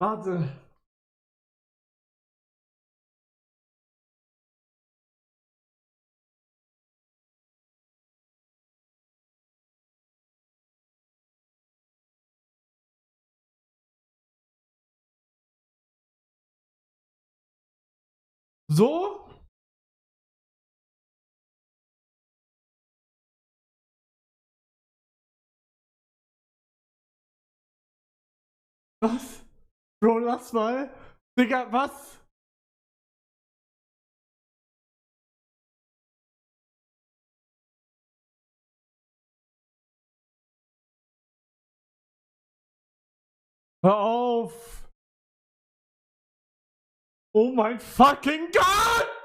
Warte. So? Was? Bro, lass mal. Digga, was? Hör auf! Oh mein fucking Gott!